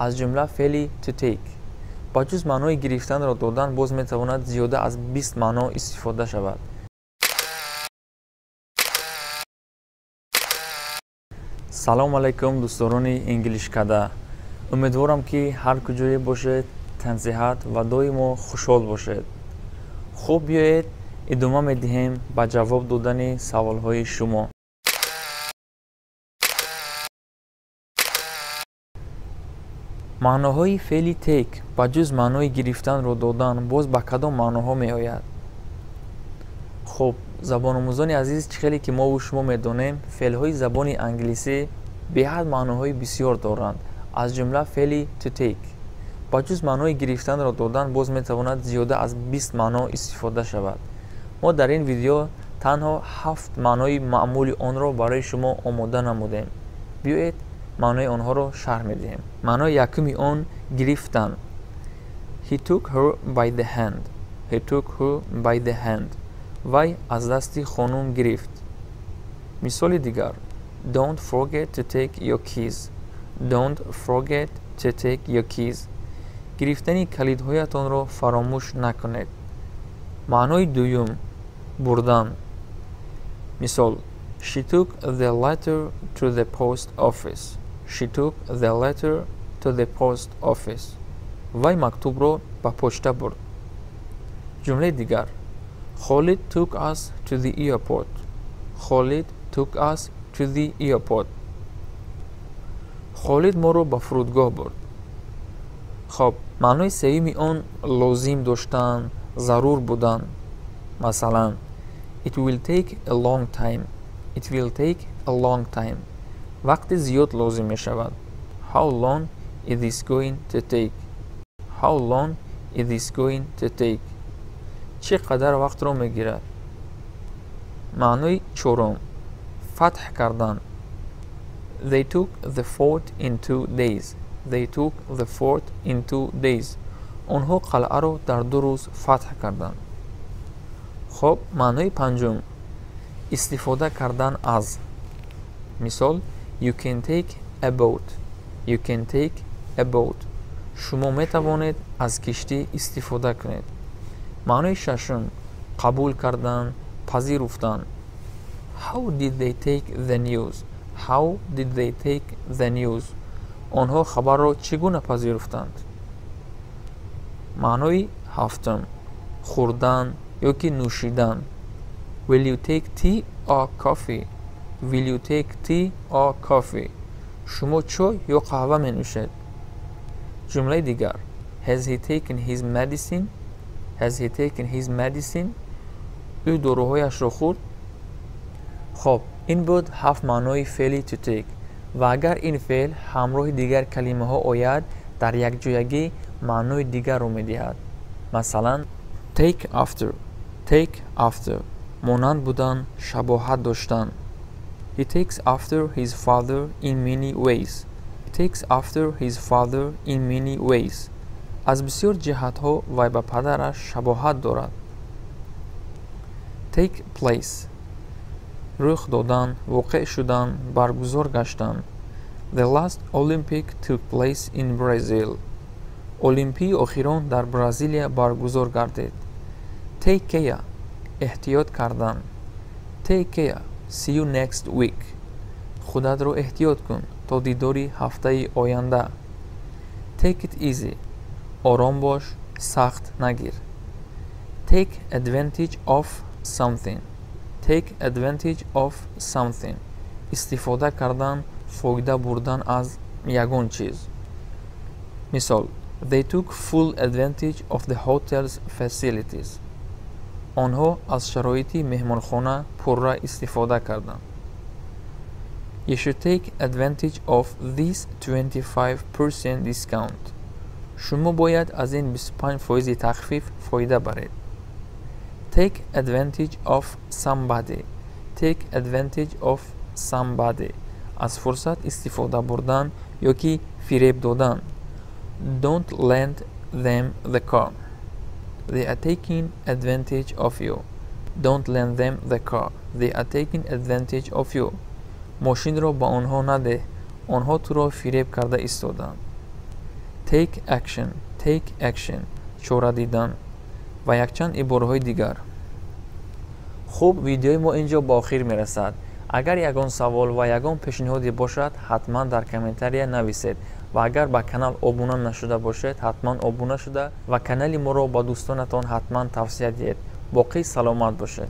Аз ҷумла феъли to take. Ба ҷуз маънои гирифтанро додан боз метавонад зиёда аз 20 маъно истифода шавад. Салом алайкум, дӯстдорони Инглишкада. Умедворам, ки ҳар куҷое бошед, тансиҳат ва доимо хушҳол бошед. Хуб, биёед, идома медиҳем ба ҷавоб додани саволҳои шумо. Маъноҳои феъли take ба ҷуз маънои гирифтанро додан боз ба кадом маъноҳо меояд? Хуб, забономӯзони азиз, чӣ хеле ки мову шумо медонем, феълҳои забони англисӣ беҳад маъноҳои бисёр доранд. Аз ҷумла феъли to take. Ба ҷуз маънои гирифтанро додан боз метавонад зиёда аз 20 маъно истифода шавад. Мо дар ин видео танҳо 7 маънои маъмули онро барои шумо омода намудем. Биёед, маънои онҳоро шарҳ медиҳем. Маънои якуми он гирифтан. He took her by the hand. He took her by the hand. Вай аз дасти хонум гирифт. Мисоли дигар: Don't forget to take your keys. Don't forget to take your keys. Гирифтани калидҳоятонро фаромӯш накунед. Маънои дуюм бурдан. Мисол: She took the letter to the post office. She took the letter to the post office. Вай мактубро ба почта бурд. Ҷумлаи дигар: Khalid took us to the airport. Khalid took us to the airport. Холид моро ба фурудгоҳ бурд. Хоб, маънои сеюми он лозим доштан, зарур будан. Масалан, It will take a long time. It will take a long time. Вақти зиёд лозим мешавад. How long is this going to take? How long is this going to take? Чӣ қадар вақтро мегирад? Маънои чорум фатҳ кардан. They took the fort in 2 days. They took the fort in 2 days. Онҳо қалъаро дар 2 рӯз фатҳ карданд. Хоб, маънои панҷум истифода кардан аз. Мисол: You can take a boat. You can take a boat. Шумо метавонед аз киштӣ истифода кунед. Маънои шашум қабул кардан, пазируфтан. How did they take the news? How did they take the news? Онҳо хабарро чӣ гуна пазируфтанд? Маънои ҳафтум хӯрдан ё ки нӯшидан. Will you take tea or coffee? Will you take tea or coffee? Шумо чой ё қаҳва менӯшед? Ҷумлаи дигар: Has he taken his medicine? Has he taken his medicine? Ӯ доруҳояшро хӯрд? Хоб, ин буд ҳафт маънои феъли to take. Ва агар ин феъл ҳамроҳи дигар калимаҳо ояд, дар якҷоягӣ маънои дигарро медиҳад. Масалан, take after. Take after монанд будан, шабоҳат доштан. He takes after his father in many ways. He takes after his father in many ways. Аз бисёр ҷиҳатҳо вай ба падараш шабоҳат дорад. Take place рух додан, воқеъ шудан, баргузор гаштан. The last Olympic took place in Brazil. Олимпии охирон дар Бразилия баргузор гардид. Take care эҳтиёт кардан. Take care, see you next week. Худатро эҳтиёт кун, то дидори ҳафтаи оянда. Take it easy ором бош, сахт нагир. Take advantage of something. Take advantage of something истифода кардан, фоида бурдан аз ягон чиз. Мисол: They took full advantage of the hotel's facilities. Онҳо аз шароити меҳмонхона пурра истифода карданд. You should take advantage of this 25% discount. Шумо бояд аз ин 25 фоизи тахфиф фоида баред. Take advantage of somebody. Take advantage of somebody аз фурсат истифода бурдан ё ки фиреб додан. Don't lend them the car. They are taking advantage of you. Don't lend them the car. They are taking advantage of you. Мошинро ба онҳо надеҳ, онҳо туро фиреб карда истодаанд. Take action, take action, чора дидан ва якчанд ибораҳои дигар. Хуб, видеои мо ин ҷо ба охир мерасад. Агар ягон савол ва ягон пешниҳоде бошад, ҳатман дар комментария нависед ва агар ба канал обуна нашуда бошед, ҳатман обуна шуда ва канали моро ба дӯстонатон ҳатман тавсия диҳед. Боқӣ саломат бошед.